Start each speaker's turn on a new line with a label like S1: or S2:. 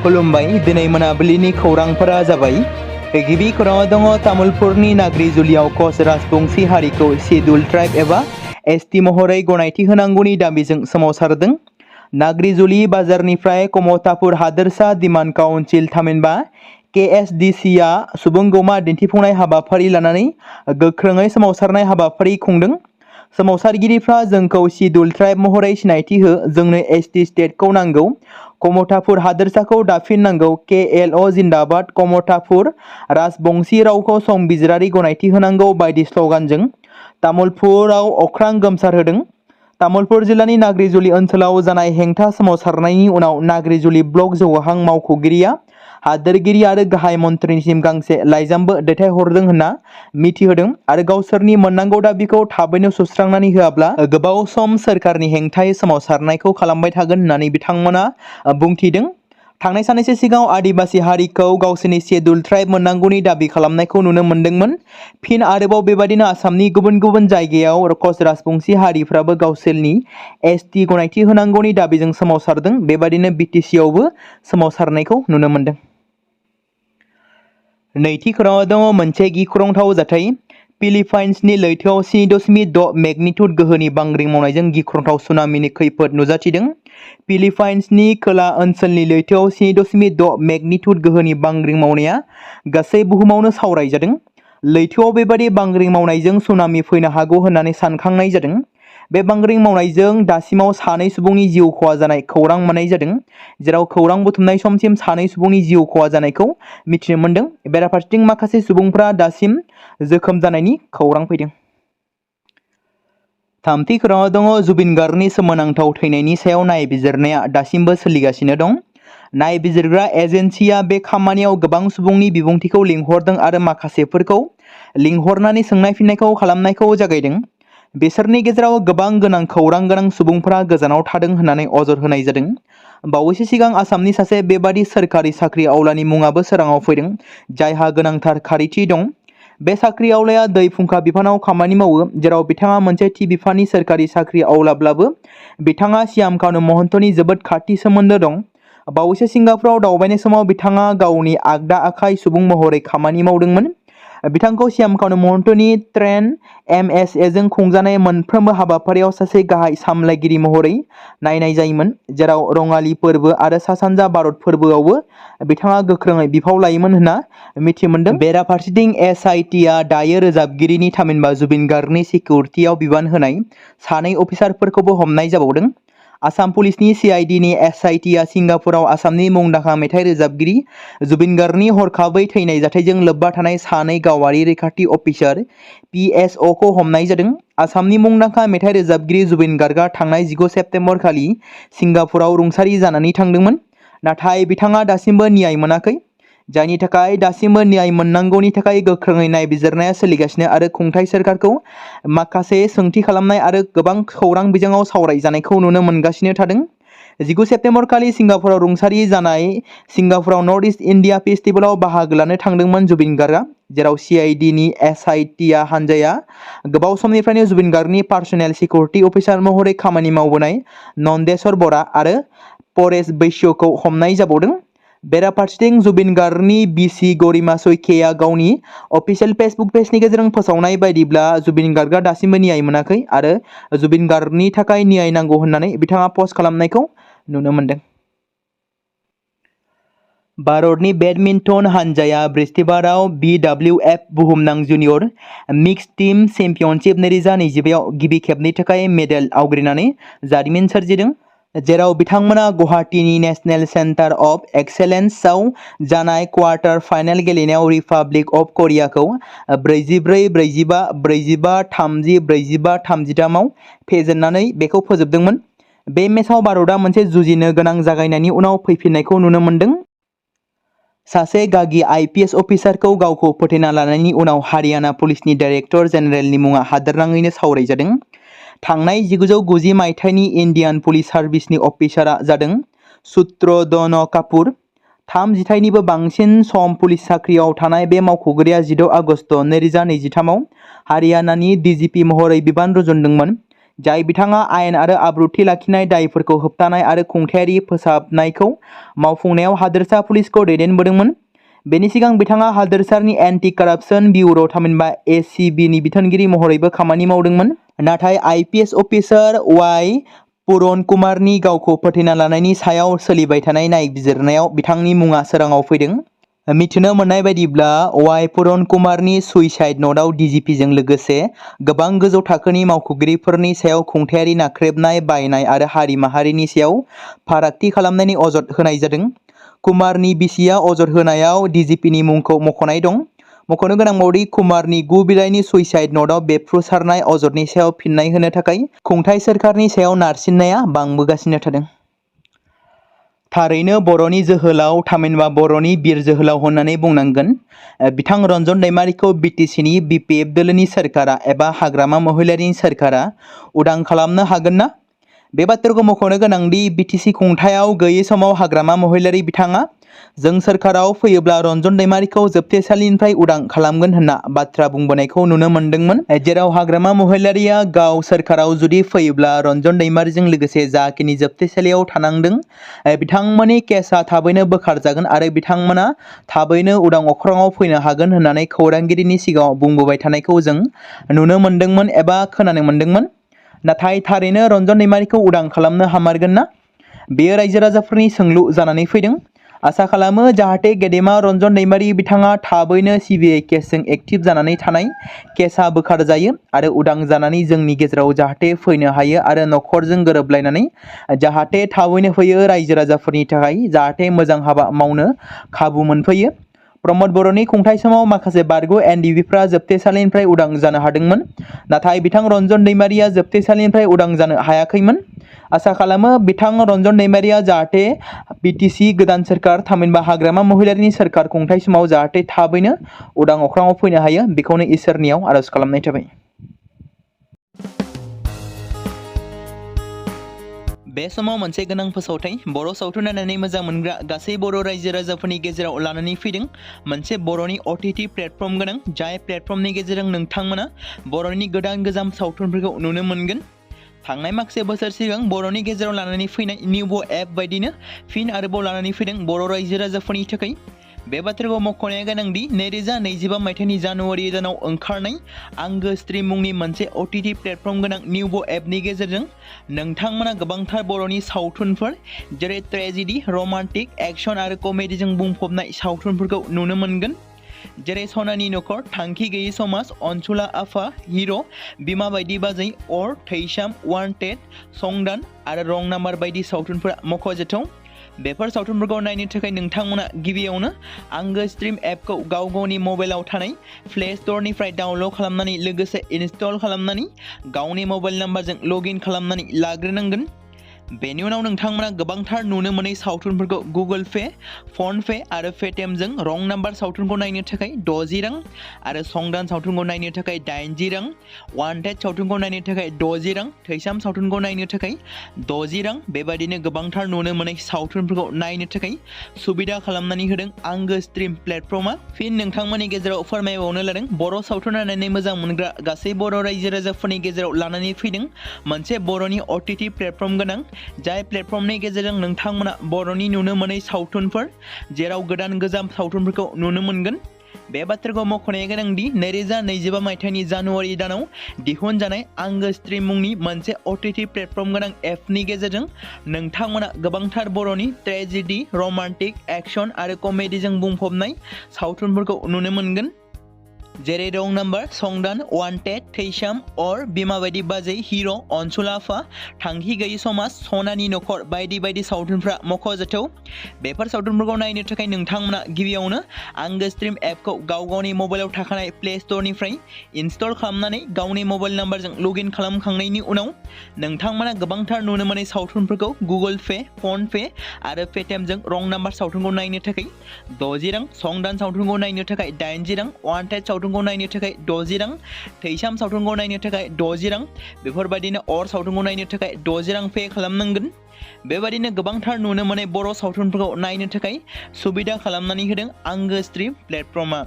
S1: खुलुमबाय दिनै मोनाबिलिनि खौरांफोरा जाबाय गिबि खौराङाव दङ तामुलपुरनि नाग्रिजुलियाव कच राजबंशी हारिखौ शेड्युल ट्राइब एबा एसटी महरै गनायथि होनांगौनि दाबिजों सोमावसारदों। नाग्रिजुलि बाजारनिफ्राय कमतापुर हादोरसा डिमान्ड काउन्सिल थामहिनबा KSDCआ सुबुं गौमा दिन्थिफुंनाय हाबाफारि लानानै गोख्रोङै सोमावसारनाय हाबाफारि खुंदों। सोमावसारगिरिफ्रा जोंखौ शेड्युल ट्राइब महरै सिनायथि हो, जोंनो एसटी स्टेटखौ नांगौ, कमतापुर हादोरसाखौ दाफिननांगौ, KLO जिन्दाबाद, कमतापुर राजबंशी रावखौ संबिजिरारि गनायथि होनांगौ बायदि स्लगानजों तामुलपुराव अख्रां गोमसारहोदों। तामुलपुर जिल्लानि नाग्रिजुलि ओनसोलाव जानाय हेंथा सोमावसारनायनि उनाव नाग्रिजुलि ब्लक जौगाहां मावख'गिरिया हादोरगिरि आरो गाहाय मन्थ्रिनिसिम गांसे लाइजामबो दैथायहरदों होनना मिथिहोदों आरो गावसोरनि मोननांगौ दाबिखौ थाबैनो सुस्रांनानै होआब्ला गोबाव सम सोरखारनि हेंथायै सोमावसारनायखौ खालामबाय थागोन होननानै बिथांमोना बुंथिदों। थांनाय साननैसो सिगाङाव आदिबासी हारिखौ गावसोरनि शेड्युल ट्राइब मोननांगौनि दाबि खालामनायखौ नुनो मोन्दोंमोन। फिन आरोबाव बेबादिनो आसामनि गुबुन गुबुन जायगायाव कच राजबंशी हारिफ्राबो गावसोरनि एसटी गनायथि होनांगौनि दाबिजों सोमावसारदों। बेबादिनो BTCआवबो सोमावसारनायखौ नुनो मोन्दों। नैथि खौराङाव दङ मोनसे गिख्रंथाव जाथाय। फिलिपाइन्सनि लैथोआव 7.6 मेगनिट्युड गोहोनि बांग्रिं मावनायजों गिख्रंथाव सुनामिनि खैफोद नुजाथिदों। फिलिपाइन्सनि खोला ओनसोलनि लैथोआव 7.6 मेगनिट्युड गोहोनि बांग्रिं मावनाया गासै बुहुमावनो सावरायजादों। लैथोआव बेबादि बांग्रिं मावनायजों सुनामि फैनो हागौ होननानै सानखांनाय जादों। बे बांग्रिं मावनायजों दासिमाव 2 सुबुंनि जिउ खहा जानाय खौरां मोननाय जादों, जेराव खौरां बुथुमनाय समसिम 2 सुबुंनि जिउ खहा जानायखौ मिथिनो मोन्दों। बेराफारसेथिं माखासे सुबुंफ्रा दासिम जोखोम जानायनि खौरां फैदों। थामथि खौराङाव दङ जुबिन गार्गनि सोमोनांथाव थैनायनि सायाव नायबिजिरनाया दासिमबो सोलिगासिनो दं। नायबिजिरग्रा एजेन्सिया बे खामानियाव गोबां सुबुंनि बिबुंथिखौ लिंहरदों आरो माखासेफोरखौ लिंहरनानै सोंनाय फिननायखौ खालामनायखौ जागायदों। बिसोरनि गेजेराव गोबां गोनां खौरां गोनां सुबुंफोरा गोजानाव थादों होननानै अजद होनाय जादों। बावैसो सिगां आसामनि सासे बेबादि सोरखारि साख्रि आवलानि मुङाबो सोराङाव फैदों, जायहा गोनांथार खारिथि दं। बे साख्रि आवलाया दै फुंखा बिफानाव खामानि मावो, जेराव बिथाङा मोनसे थि बिफाननि सोरखारि साख्रि आवलाब्लाबो बिथाङा सियाम कानु महन्तनि जोबोद खाथि सोमोन्दो दं। बावैसो सिंगापुराव दावबायनाय समाव बिथाङा गावनि आगदा आखाइ सुबुं महरै खामानि मावदोंमोन। बिथांखौ सियाम कानु महन्तनि ट्रेन MSA जों खुंजानाय मोनफ्रोमबो हाबाफारियाव सासे गाहाय सामलायगिरि महरै नायनाय जायोमोन, जेराव रङालि फोरबो आरो सा-सानजा भारत फोरबोआवबो बिथाङा गोख्रोङै बिफाव लायोमोन होनना मिथिमोन्दों। बेराफारसेथिं SITआ दायो रोजाबगिरिनि थामहिनबा जुबिन गार्गनि सिकिउरिटियाव बिबान होनाय 2 अफिसारफोरखौबो हमनाय जाबावदों। आसाम पुलिसनि CIDनि SITआ सिंगापुराव आसामनि मुंदांखा मेथाइ रोजाबगिरि जुबिन गार्गनि हरखाबै थैनाय जाथायजों लोब्बा थानाय 2 गावारि रैखाथि अफिसार PSOखौ हमनाय जादों। आसामनि मुंदांखा मेथाइ रोजाबगिरि जुबिन गार्गआ थांनाय 19 सेप्तेम्बर खालि सिंगापुराव रुंसारि जानानै थांदोंमोन, नाथाय बिथाङा दासिमबो न्याय मोनाखै, जायनि थाखाय दासिमबो न्याय मोननांगौनि थाखाय गोख्रोङै नायबिजिरनाया सोलिगासिनो आरो खुंथाय सोरखारखौ माखासे सोंथि खालामनाय आरो गोबां खौरां बिजोङाव सावरायजानायखौ नुनो मोनगासिनो थादों। 19 सेप्तेम्बर खालि सिंगापुराव रुंसारि जानाय सिंगापुराव नर्थ इस्ट इन्डिया फेस्टिभेलाव बाहागो लानो थांदोंमोन जुबिन गार्गआ, जेराव CIDनि SITआ हानजाया गोबाव समनिफ्रायनो जुबिन गार्गनि पार्सनेल सिकिउरिटि अफिसार महरै खामानि मावबोनाय नन्देश्वर बरा आरो परेश बैश्यखौ हमनाय जाबावदों। बेराफारसेथिं जुबिन गार्गनि बिसि गरिमा सैखेआ गावनि अफिसियेल फेसबुक पेजनि गेजेरजों फोसावनाय बायदिब्ला जुबिन गार्गआ दासिमबो न्याय मोनाखै आरो जुबिन गार्गनि थाखाय न्याय नांगौ होननानै बिथाङा पस्ट खालामनायखौ नुनो मोन्दों। भारतनि बेडमिन्टन हानजाया बृहस्पतिबाराव BWF बुहुमनां जुनियर मिक्स्ड टीम चेम्पियनशिप 2025 आव गिबि खेबनि थाखाय मेडेल आवग्रिनानै जारिमिन सोरजिदों, जेराव बिथांमोना गुवाहाटीनि नेशनेल सेन्टार अफ एक्सेलेन्सआव जानाय क्वार्टार फाइनाल गेलेनायाव रिपाब्लिक अफ करियाखौ 44-45, 45-30, 45-33 आव फेजेननानै बेखौ फोजोबदोंमोन। बे मेचआव भारतआ मोनसे जुजिनो गोनां जागायनायनि उनाव फैफिननायखौ नुनो मोन्दों। सासे गागि IPS अफिसारखौ गावखौ फोथैना लानायनि उनाव हारियाना पुलिसनि डाइरेक्टर जेनेरेलनि मुङा हादोरनाङैनो सावरायजादों। थांनाय 1990 मायथाइनि इन्डियान पुलिस सार्भिसनि अफिसारआ जादों सुत्रधन कापुर। 3 जिथाइनिबो बांसिन सम पुलिस साख्रियाव थानाय बे मावख'गिरिया 16 आगस्ट 2023 आव हारियानानि DGP महरै बिबान रुजुनदोंमोन। जाय बिथाङा आयेन आरो आब्रुथि लाखिनाय दायफोरखौ होबथानाय आरो खुंथायारि फोसाबनायखौ मावफुंनायाव हादोरसा पुलिसखौ दैदेनबोदोंमोन। बेनि सिगां बिथाङा हादोरसानि एन्टि काराप्शन बिउर' थामहिनबा ACBनि बिथोनगिरि महरैबो खामानि मावदोंमोन। नाथाय IPS अफिसार वाइ पुरन कुमारनि गावखौ फोथैना लानायनि सायाव सोलिबाय थानाय नायबिजिरनायाव बिथांनि मुङा सोराङाव फैदों। मिथिनो मोननाय बायदिब्ला वाइ पुरन कुमारनि सुइसाइड नटआव DGPजों लोगोसे गोबां गोजौ थाखोनि मावख'गिरिफोरनि सायाव खुंथायारि नाख्रेबनाय, बायनाय आरो हारि माहारिनि सायाव फारागथि खालामनायनि अजद होनाय जादों। कुमारनि बिसिया अजद होनायाव DGPनि मुंखौ मख'नाय दं। मख'नो गोनांबावदि कुमारनि 9 बिलाइनि सुइसाइड नटआव बेफ्रुसारनाय अजदनि सायाव फिन्नाय होनो थाखाय खुंथाय सोरखारनि सायाव नारसिननाया बांबोगासिनो थादों। थारैनो बर'नि जोहोलाव थामहिनबा बर'नि बिर जोहोलाव होननानै बुंनांगोन। बिथां रन्जन दैमारिखौ BTCनि BPF दोलोनि सोरखारा एबा हाग्रामा महिलारिनि सोरखारा उदां खालामनो हागोन ना? बे बाथ्राखौ मख'नो गोनांदि BTC खुंथायाव गैयै समाव हाग्रामा महिलारि बिथाङा जों सोरखाराव फैयोब्ला रन्जन दैमारिखौ जोबथेसालिनिफ्राय उदां खालामगोन होनना बाथ्रा बुंबोनायखौ नुनो मोनदोंमोन। जेराव हाग्रामा महिलारिया गाव सोरखाराव जुदि फैयोब्ला रन्जन दैमारिजों लोगोसे जाखिनि जोबथेसालियाव थानांदों बिथांमोननि केसआ थाबैनो बोखारजागोन आरो बिथांमोना थाबैनो उदां अख्राङाव फैनो हागोन होननानै खौरांगिरिनि सिगाङाव बुंबोबाय थानायखौ जों नुनो मोनदोंमोन एबा खोनानो मोनदोंमोन। नाथाय थारैनो रन्जन दैमारिखौ उदां खालामनो हामारगोन ना? बेयो रायजो राजाफोरनि सोंलु जानानै फैदों। आसा खालामो जाहाथे गेदेमा रन्जन दैमारि बिथाङा थाबैनो CBI केसजों एक्टिभ जानानै थानाय केसआ बोखारजायो आरो उदां जानानै जोंनि गेजेराव जाहाथे फैनो हायो आरो न'खरजों गोरोबलायनानै जाहाथे थाबैनो फैयो, रायजो राजाफोरनि थाखाय जाहाथे मोजां हाबा मावनो खाबु मोनफैयो। प्रमद बर'नि खुंथाय समाव माखासे बारग' NDBफ्रा जोबथेसालिनिफ्राय उदां जानो हादोंमोन। नाथाय बिथां रन्जन दैमारिया जोबथेसालिनिफ्राय उदां जानो हायाखैमोन। आसा खालामो बिथां रन्जन दैमारिया जाहाथे BTC गोदान सोरखार थामहिनबा हाग्रामा महिलारिनि सोरखार खुंथाय समाव जाहाथे थाबैनो उदां अख्राङाव फैनो हायो, बेखौनो इसोरनियाव आरज खालामनाय थाबाय। बे समाव मोनसे गोनां फोसावथाय बर' सावथुन नायनानै मोजां मोनग्रा गासै बर' रायजो राजाफोरनि गेजेराव लानानै फैदों मोनसे बर'नि OTT प्लेटफर्म गोनां, जाय प्लेटफर्मनि गेजेरजों नोंथांमोना बर'नि गोदान गोजाम सावथुनफोरखौ नुनो मोनगोन। थांनाय माखासे बोसोर सिगां बर'नि गेजेराव लानानै फैनाय निउबो एप बायदिनो फिन आरोबाव लानानै फैदों बर' रायजो राजाफोरनि थाखाय। बे बाथ्राखौ मख'नाया गोनांदि 2025 मायथाइनि जानुवारि दानाव ओंखारनाय आंगो स्ट्रिम मुंनि मोनसे OTT प्लेटफर्म गोनां निउबो एपनि गेजेरजों नोंथांमोना गोबांथार बर'नि सावथुनफोर जेरै ट्रेजेडि, रमान्टिक, एक्शन आरो कमेडिजों बुंफबनाय सावथुनफोरखौ नुनो मोनगोन। जेरै सनानि नखर, थांखि गैयै समाज, अनसुला आफा, हिर', बिमा बायदि बाजै, अर, थैसाम, वान्टेड, संदान आरो रं नाम्बार बायदि सावथुनफोरा मख'जाथाव। बेफोर सावथुनफोरखौ नायनो थाखाय नोंथांमोना गिबियावनो आंगो स्ट्रिम एपखौ गाव गावनि मबाइलाव थानाय प्ले स्ट'रनिफ्राय डाउनल'ड खालामनानै लोगोसे इनस्टल खालामनानै गावनि मबाइल नाम्बारजों लगइन खालामनानै लाग्रोनांगोन। बेनि उनाव नोंथांमोना गोबांथार नुनो मोनै सावथुनफोरखौ गुगोल पे, फन पे आरो पेटिएमजों रं नाम्बार सावथुनखौ नायनो थाखाय 60 रां आरो संदान सावथुनखौ नायनो थाखाय 80 रां, वान्टेड सावथुनखौ नायनो थाखाय 60 रां, थैसाम सावथुनखौ नायनो थाखाय 60 रां बेबायदिनो गोबांथार नुनो मोनै सावथुनफोरखौ नायनो थाखाय सुबिदा खालामनानै होदों आंगो स्ट्रिम प्लेटफर्मा। फिन नोंथांमोननि गेजेराव फोरमायबावनो लादों बर' सावथुन नायनानै मोजां मोनग्रा गासै बर' रायजो राजाफोरनि गेजेराव लानानै फैदों मोनसे बर'नि OTT प्लेटफर्म गोनां, जाय प्लेटफर्मनि गेजेरजों नोंथांमोना बर'नि नुनो मोनै सावथुनफोर जेराव गोदान गोजाम सावथुनफोरखौ नुनो मोनगोन। बे बाथ्राखौ मख'नाया गोनांदि 2025 मायथाइनि जानुवारि दानाव दिहुनजानाय आंगो स्ट्रिम मुंनि मोनसे OTT प्लेटफर्म गोनां एपनि गेजेरजों नोंथांमोना गोबांथार बर'नि ट्रेजेडि, रमान्टिक, एक्शन आरो कमेडिजों बुंफबनाय सावथुनफोरखौ नुनो मोनगोन। जेरै रं नाम्बार, संदान, वान्टेड, थैसाम, अर, बिमा बायदि बाजै, हिर', अनसुला आफा, थांखि गैयै समाज, सनानि नखर बायदि बायदि सावथुनफ्रा मख'जाथाव। बेफोर सावथुनफोरखौ नायनो थाखाय नोंथांमोना गिबियावनो आंगो स्ट्रिम एपखौ गाव गावनि मबाइलाव थाखानाय प्ले स्ट'रनिफ्राय इनस्टल खालामनानै गावनि मबाइल नाम्बारजों लगइन खालामखांनायनि उनाव नोंथांमोना गोबांथार नुनो मोनै सावथुनफोरखौ गुगोल पे, फन पे आरो पेटिएमजों रं नाम्बार सावथुनखौ नायनो थाखाय 60 रां, संदान सावथुनखौ नायनो थाखाय 80 रां, वान्टेड सावथुनखौ नायनो थाखाय 60 रां, थैसाम सावथुनखौ नायनो थाखाय 60 रां बेफोरबायदिनो अर सावथुनखौ नायनो थाखाय 60 रां पे खालामनांगोन। बेबायदिनो गोबांथार नुनो मोनै बर' सावथुनफोरखौ नायनो थाखाय सुबिदा खालामनानै होदों आंगो स्ट्रिम प्लेटफर्मा।